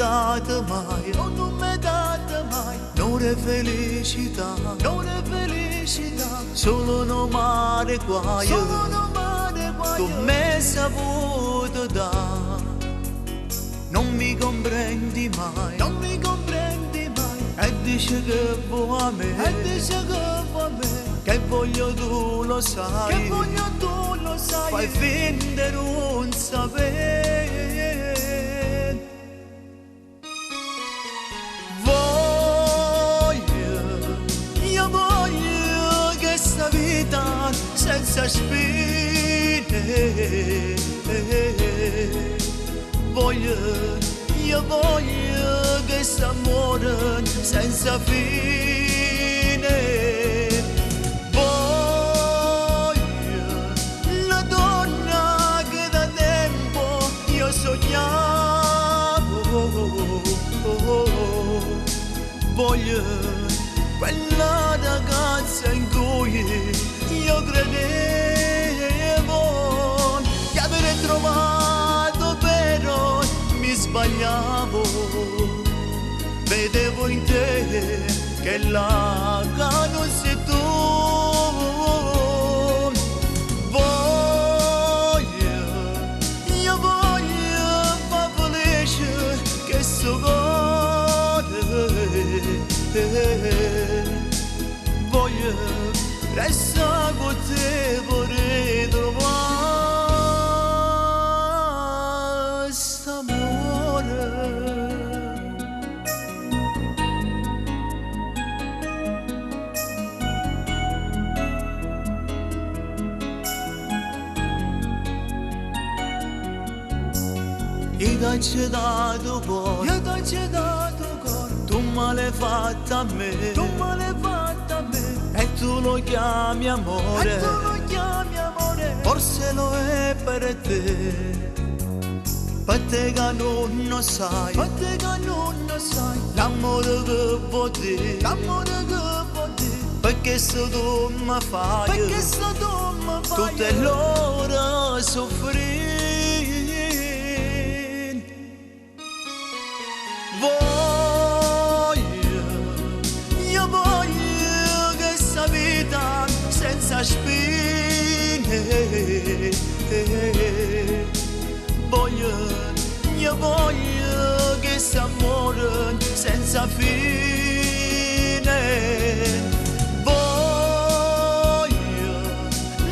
dato mai, oh, non mi dato mai, un'ora felicità, un'ora felicità, solo un mare guaio, solo un mare guaio, tu mi hai saputo dare. Non mi comprendi mai, non mi comprendi mai, e dici che vuoi a me, e dici che vuoi a me, che voglio tu lo sai, che voglio tu lo sai, fai finta di non sapere. Voglio, io voglio che sta vita senza spine. Voglio, io voglio che st'amore senza fine. Voglio la donna che da tempo io sognavo. Voglio quella ragazza in cui io credevo di avere trovato, però mi sbagliavo. Vedevo in te che la non sei tu. Voglio, io voglio far felice questo cuore. Voglio restare con te, vorrei trovare st'amore. Io ti ho dato cuore, io ti ho dato cuore, tu me l'hai fatta a me, tu me l'hai fatta a me, e tu lo chiami amore, e tu lo chiami amore, forse lo è per te, per te che non lo sai, per te che non lo sai, l'amore che vuoi dire, l'amore che vuoi dire, perché se tu mi fai, perché se tu mi fai, tutte l'ore soffrire. Voglio, io voglio che sta vita senza spine. Voglio, io voglio che st'amore senza fine. Voglio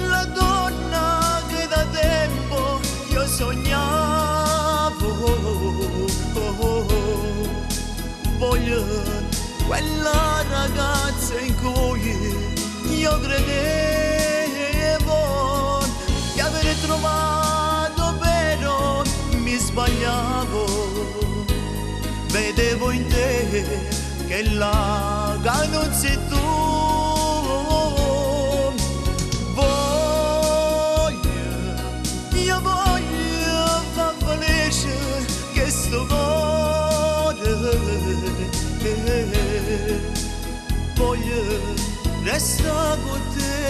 la donna che da tempo io sognavo. Voglio quella ragazza in cui io credevo di avere trovato, però mi sbagliavo. Vedevo in te che la non sei tu. Voglio, io voglio far felice questo cuore. Voglio restare con te.